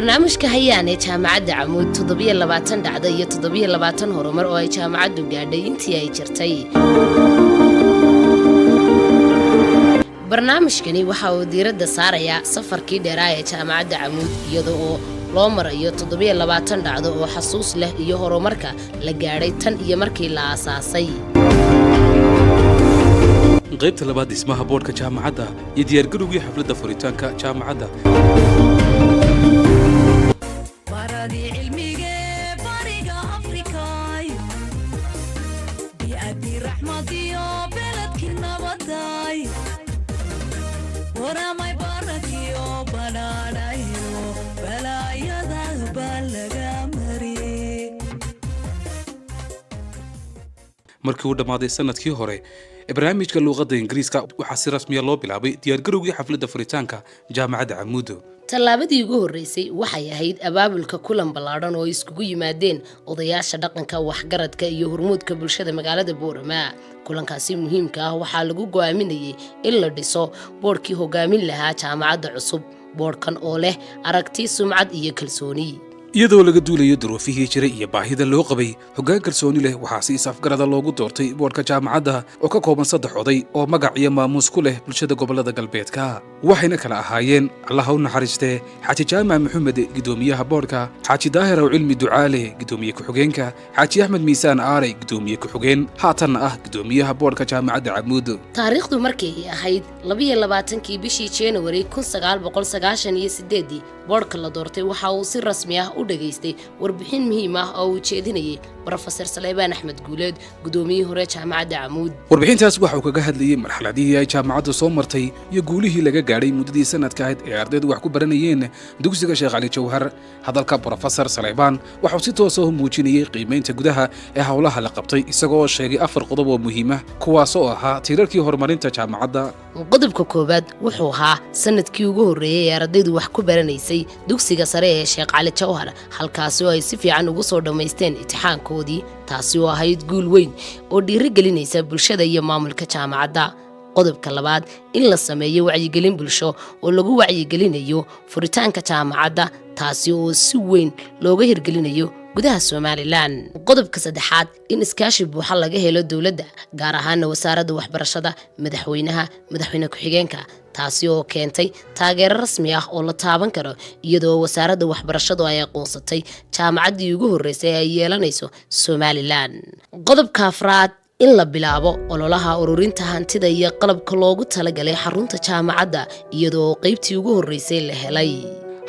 Barnaamijka Hayaan ee Jaamacadda Camuud, 27 dhacda iyo 27 horumar oo ay jaamacaddu gaadhay intii ay jirtay. Barnaamijkani waxa uu diiradda saarayaa safarkii dheeraa ee Jaamacadda Camuud, iyada oo loo marayo 27 dhacdo oo xasuus leh iyo horumarka la gaadhay tan iyo markii la aasaasay. Qaybta labaad, dhismaha boodhka jaamacadda iyo diyaargarowgii xafladda furitaanka jaamacadda. Baradii cilmigee bariga Afrikaay, bi'adii raxmadiyo beledkii nabadaay, waramay barakiyo badhaadhayo balaayada baa laga mariyey. Markii uu dhammaaday sanadkii hore ee barnaamijka luuqadda Ingiriiska, waxaa si rasmiya loo bilaabay diyaargarowgii xafladda furitaanka Jaamacadda Camuudo. Tallaabadii ugu horreysay waxay ahayd abaabulka kulan ballaadhan oo ay iskugu yimaadeen odayaasha dhaqanka, waxgaradka iyo hormuudka bulshada magaalada Boorama. Kulankaasi muhiimka ah waxaa lagu go'aaminayay in la dhiso boodhkii hogaamin lahaa jaamacadda cusub, boodhkan oo leh aragti, sumcad iyo kalsooni. Iyadoo laga duulayo duruufihii jiray iyo baahida loo qabay hoggaan kalsooni leh, waxaa si is-afgarada loogu doortay boodhka jaamacadda oo ka kooban saddex oday oo magac iyo maamuus ku leh bulshada gobollada galbeedka. Waxayna kala ahaayeen, Allaha u naxariistee, Xaaji Jaamac Maxamed, guddoomiyaha boodhka, Xaaji Daahirow Cilmi Ducaale, guddoomiye ku-xigeenka, Xaaji Axmed Miisaan Aarey, guddoomiye ku-xigeen, haatanna ah guddoomiyaha boodhka Jaamacadda Camuud. Taariikhdu markay ahayd 22-kii bishii January 1998-dii, boodhka la doortay waxa uu si rasmi ah u dhagaystay warbixin muhiim ah oo uu jeedinayay Brofesor Saleybaan Axmed Guuleed, guddoomiyihii hore Jaamacadda Camuud. Warbixintaas waxa uu kaga hadlayey marxaladihii ay jaamacaddu soo martay iyo guulihii laga gaadhay muddadii sanadka ahayd ee ardaydu wax ku baranayeen dugsiga Sheekh Cali Jawhar. Hadalka Brofesor Saleybaan waxauu si toosa u muujinayey qiimaynta gudaha ee howlaha la qabtay, isagoo sheegay afar qodob oo muhiima, kuwaasoo ahaa tiirarkii horumarinta jaamacadda. Qodobka koowaad wuxuu ahaa sanadkii ugu horreeyey ee ardaydu wax ku baranaysay dugsiga sare ee Sheekh Cali Jawhar, halkaasi oo ay si fiican ugu soo dhammaysteen imtixaankoodii, taasi oo ahayd guul weyn oo dhiirigelinaysa bulshada iyo maamulka jaamacadda. Qodobka labaad, in la sameeyo wacyigelin bulsho oo lagu wacyigelinayo furitaanka jaamacadda, taasi oo si weyn looga hirgelinayo gudaha Somaliland. Qodobka saddexaad, in iskaashi buuxa laga helo dowladda, gaar ahaana Wasaaradda Waxbarashada, madaxweynaha, madaxweyne ku-xigeenka, taasi oo keentay taageero rasmi ah oo la taaban karo, iyadoo Wasaaradda Waxbarashadu ay aqoonsatay jaamacaddii ugu horreysay ay yeelanayso Somaliland. Qodobka afraad, in la bilaabo ololaha ururinta hantida iyo qalabka loogu talagalay xarunta jaamacadda, iyadoo qeybtii ugu horreysay la helay.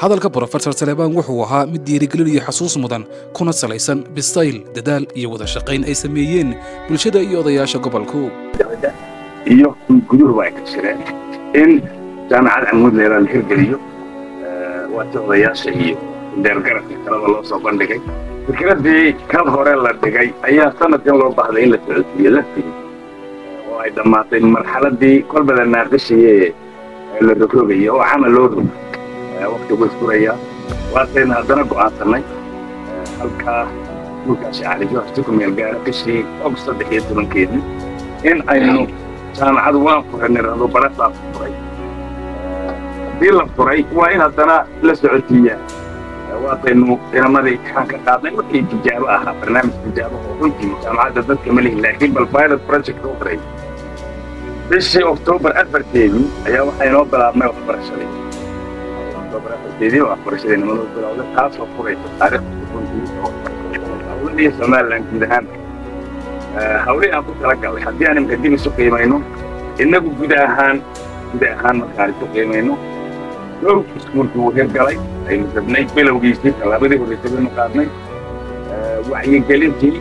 Hadalka Brofesor Saleebaan wuxuu ahaa mid dhiirigelin iyo xasuus mudan, kuna salaysan bisayl, dadaal iyo wada shaqayn ay sameeyeen bulshada iyo odayaasha gobolku. Dowladda iyo guduhuba ay ka shireen in Jaamacad Camuud leelaa la hirgeliyo. Waati odayaasha iyo dheergaradka kaleba loo soo bandhigay fikraddii kal hore la dhigay, ayaa sanadkan loo baahday in la socodsiiyo laftigii oo ay dhammaatay marxaladii kolba la naaqishaye ee la rogrogayay oo camal loo rog waqtigu isguraya. Waataynu haddana go'aansanay halkaa dhulkaasi Cali Jawhar si ku meel gaara bishii August 13-keedii in aynu jaamacadu waan furay nirado barasaa furay. Haddii la furay, waa in haddana la socodsiiyaa. Waataynu inamadii imtixaan ka qaadnay, wixii tijaabo ahaa, barnaamij tijaabo oo runtii jaamacadda dadka ma lihin, laakiin bal pilot project u horeey. Bishii Oktoobar 4-teedii ayaa waxaa inoo bilaabmay waxbarashadii. Oktoobar 4-teedii waxbarashadii nimanoo bilowday, taasoo furaysa taariikhda runtii oo waxbarashada gobolka Awdal iyo Somaliland guud ahaan. Hawlihii aan ku tala galnay, haddii aan imika dib isu qiimayno innagu guud ahaan markaan isu qiimayno, dhowr iskuulkii wuu hirgalay aynu rabnay bilowgiisii, tallaabadii horreysay baynu qaadnay. Wacyigelintii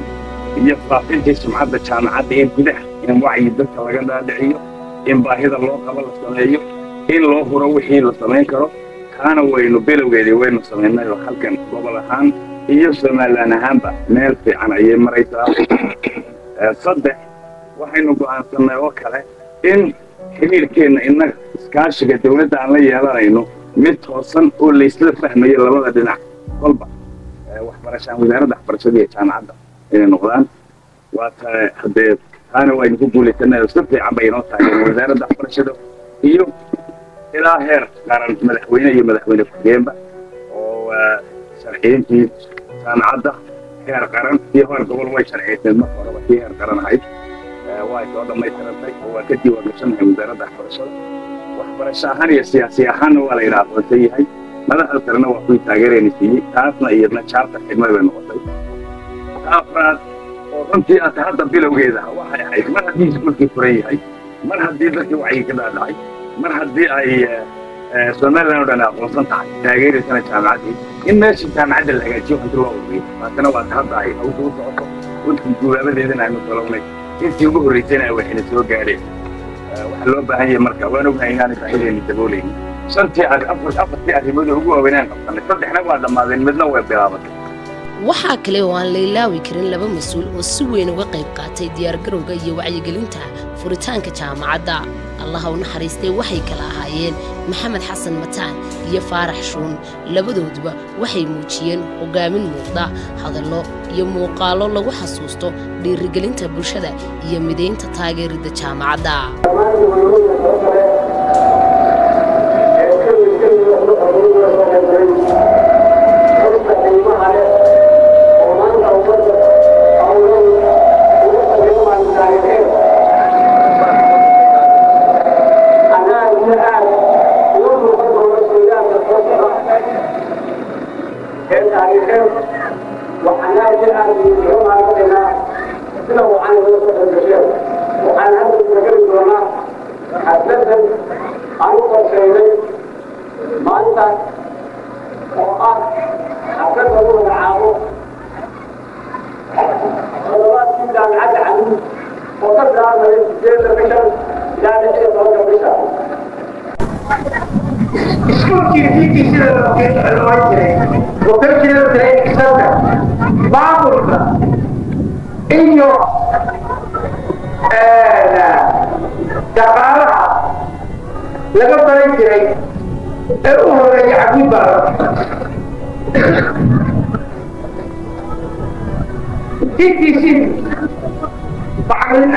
iyo faafintii sumcadda jaamacadda ee gudaha, in wacyi dadka laga dhaadhiciyo, in baahida loo qabo la sameeyo, in loo huro wixii la samayn karo, taana waynu bilowgeedii waynu samaynay oo halkan gobol ahaan iyo Somaliland ahaanba meel fiican ayay maraysaa. Saddex, waxaynu go'aansannay oo kale in xiriirkeenna innaga iskaashiga dawladda aan la yeelanayno mid toosan oo laysla fahmayo labada dhinac kolba waxbarashaan Wasaaradda Waxbarashada iyo jaamacadda inay noqdaan. Waa ta haddee taana waynu ku guulaysanay oo si fiican bay inoo taageereen Wasaaradda Waxbarashada iyo ilaa heer qaran, madaxweyne iyo madaxweyne ku-xigeenba oo Sharciyiintii jaamacadda heer qaran iyo heer gobol way sharciyeyseen marka horeba. Kii heer qaran ahayd way soo dhammaystirantay oo waa ka diiwaangashannahay Wasaaradda Waxbarashada. Waxbarasho ahaan iyo siyaasi ahaanna waa la yidhaha aqoonsan yahay. Madaxda kalena waa kuwii taageerayna siiyey. Taasna iyadna chapter xidhmay bay noqotay. Ta afraad oo runtii ata hadda bilowgeeda waxay ahayd, mar haddii iskuulkii furan yahay, mar haddii dadkii wacyiga ka dhaadhacay, mar haddii ay Somaliland oo dhan aqoonsan tahay, taageeraysana jaamacaddii, in meeshii jaamacadda la hagaajiyo, hanti loo ururiyo. Taasina waa ta hadda ay hawsha u socoto. Runtii guulaabadeedana aynu talownay, intii ugu horreysayna ay waxayna soo gaadheen. Waxaa loo baahan yahay marka, waan ognahay inaanay baahideena daboolaynin. Shantii afartii arrimood oo ugu waaweynaan qabsanay, saddexna waa dhammaadeen, midna way bilaabatay. Waxaa kale oo aan la ilaawi karin laba mas-uul oo si weyn uga qayb qaatay diyaargarowga iyo wacyigelinta furitaanka jaamacadda. Allaha u naxariistay, waxay kala ahaayeen Maxamed Xasan Mataan iyo Faarax Shuun. Labadooduba waxay muujiyeen hogaamin muuqda, hadallo iyo muuqaallo lagu xasuusto dhiirigelinta bulshada iyo midaynta taageeridda jaamacadda. Waxaan hadda gudageli doonaa xafladan aan u qorsheynay maanta oo ah xaflad lagu magacaabo toddobaadkii Jaamacadda Camuud oo ka bilaabmaya 8-da bishan ilaa 16-ka bisha. Iskuulkii TTC-da la oran jiray, Vocational Training Center, maamulka iyo dhaqaalaha laga baran jiray ee u horeeya Camuud baa laga TTC macallin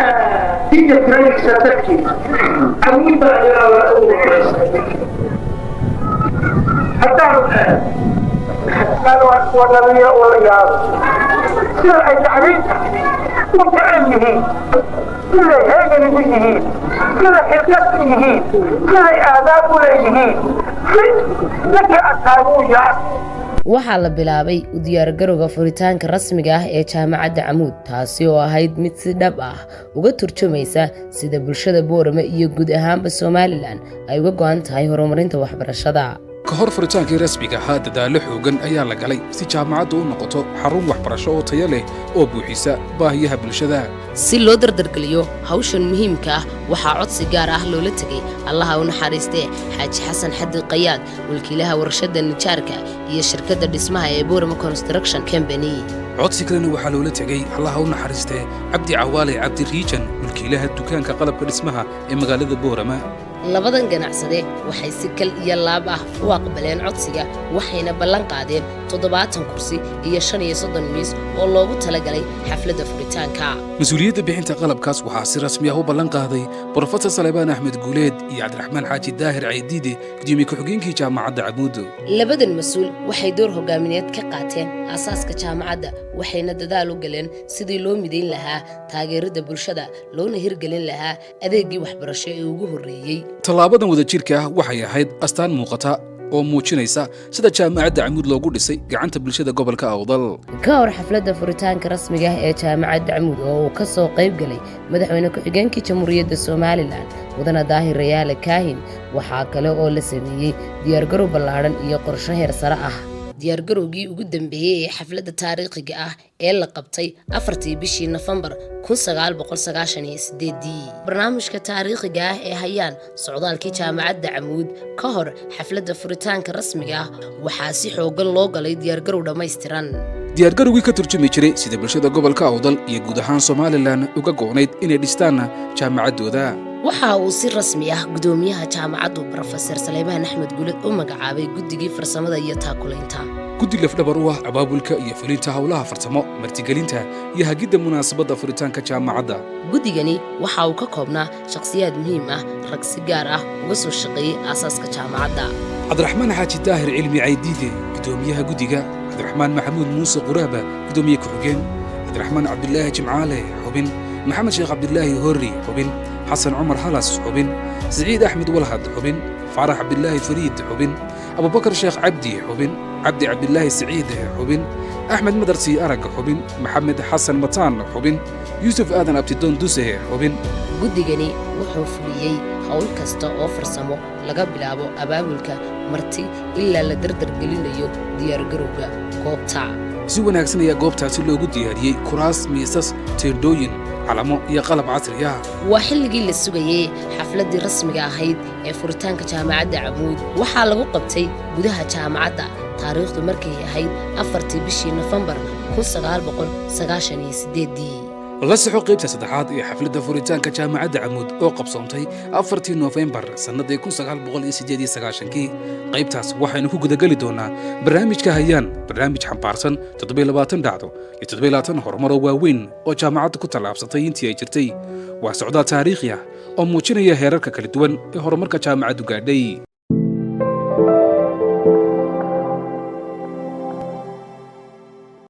teacher training centerkii Camuud baa iyada ugu horeysay. Haddaan waa dhalinyaro oo la yaabo sida ay tacliinta u jecel yihiin, siday heegan ugu yihiin, sida xilkas u yihiin, siday aadaab u leeyihiin, si ninkii adkaabuu yaa. Waxaa la bilaabay u diyaargarowga furitaanka rasmiga ah ee Jaamacadda Camuud, taasi oo ahayd mid si dhab ah uga turjumaysa sida bulshada Boorame iyo guud ahaanba Somaliland ay uga go'an tahay horumarinta waxbarashada. Ka hor furitaankii rasmiga ahaa, dadaallo xoogan ayaa la galay si jaamacaddu u noqoto xarun waxbarasho oo tayo leh oo buuxisa baahiyaha bulshada. Si loo dardargeliyo hawshan muhiimka ah, waxaa codsi gaar ah loola tegay, Allaha u naxariistee, Xaaji Xasan Xadi Qayaad, wakiilaha warshadda nijaarka iyo shirkadda dhismaha ee Boorama Construction Company. Codsi kalena waxaa loola tegey, Allaha u naxariistee, Cabdi Cawaale Cabdi Riijan, mulkiilaha dukaanka qalabka dhismaha ee magaalada Boorama. Labadan ganacsade waxay si kal iyo laab ah u aqbaleen codsiga, waxayna ballan qaadeen 70 kursi iyo 35 miis oo loogu talagalay xafladda furitaanka. Mas-uuliyadda bixinta qalabkaas waxaa si rasmi ah u ballan qaaday Brofesor Salebaan Axmed Guuleed iyo Cabdiraxmaan Xaaji Daahir Caydiide, gudoomiye ku-xigeenkii Jaamacadda Camuud. Labadan mas-uul waxay door hogaamineed ka qaateen aasaaska jaamacadda, waxayna dadaal u galeen sidii loo midayn lahaa taageerada bulshada, loona hirgelin lahaa adeeggii waxbarasho ee ugu horreeyey. Tallaabadan wadajirka ah waxay ahayd astaan muuqata oo muujinaysa sida Jaamacadda Camuud loogu dhisay gacanta bulshada gobolka Awdal. Ka hor xafladda furitaanka rasmiga ah ee Jaamacadda Camuud oo uu ka soo qayb galay madaxweyne ku-xigeenkii Jamhuuriyadda Somaliland, Mudane Daahir Rayaale Kaahin, waxaa kale oo la sameeyey diyaargarow ballaadhan iyo qorsho heer sare ah. Diyaargarowgii ugu dambeeyey ee xafladda taariikhiga ah ee la qabtay 4-tii bishii Nofembar 1998-dii. Barnaamijka taariikhiga ah ee hayaan socdaalkii Jaamacadda Camuud ka hor xafladda furitaanka rasmiga ah, waxaa si xoogan loo galay diyaargarow dhammaystiran. Diyaargarowgii ka turjumi jiray sida bulshada gobolka Awdal iyo guud ahaan Somaliland uga go'nayd inay dhistaan jaamacaddooda. Waxa uu si rasmi ah gudoomiyaha jaamacaddu, Brofesor Saleymaan Axmed Guuled, u magacaabay guddigii farsamada iyo taakulaynta. Guddi lafdhabar u ah abaabulka iyo fulinta howlaha farsamo, martigelinta iyo hagidda munaasabadda furitaanka jaamacadda. Guddigani waxa uu ka koobnaa shakhsiyaad muhiim ah, rag si gaar ah uga soo shaqeeyey aasaaska jaamacadda. Cabdiraxmaan Xaaji Daahir Cilmi Caydiide, gudoomiyaha guddiga; Cabdiraxmaan Maxamuud Muuse Quraaba, gudoomiye ku-xigeen; Cabdiraxmaan Cabdilaahi Jimcaale, xubin; Maxamed Sheekh Cabdilaahi Horri, xubin; Xasan Cumar Halas, xubin; Siciid Axmed Walhad, xubin; Faarax Cabdilaahi Fariid, xubin; Abubakar Sheekh Cabdi, xubin; Cabdi Cabdilaahi Siciid, xubin; Axmed Madarsi Arag, xubin; Maxamed Xasan Mataan, xubin; Yuusuf Aadan Abtidoon Duse, xubin. Guddigani wuxuu fuliyey howl kasta oo farsamo, laga bilaabo abaabulka marti ilaa la dardargelinayo diyaargarowga goobta. Si wanaagsan ayaa goobtaasi loogu diyaariyey kuraas, miisas, teendhooyin, calamo iyo qalab casri ah. Waa xilligii la sugayey xafladdii rasmiga ahayd ee furitaanka Jaamacadda Camuud. Waxaa lagu qabtay gudaha jaamacadda, taariikhdu markay ahayd 4-tii bishii Nofembar 1998-dii. La soxo qaybta saddexaad ee xafladda furitaanka Jaamacadda Camuud oo qabsoontay 4-tii Noofembar sannadii 1998-kii. Qaybtaas waxaynu ku gudageli doonaa barnaamijka Hayaan, barnaamij xambaarsan 27 dhacdo iyo 27 horumar oo waaweyn oo jaamacaddu ku tallaabsatay intii ay jirtay. Waa socdaal taariikhi ah oo muujinaya heerarka kala duwan ee horumarka jaamacaddu gaadhay.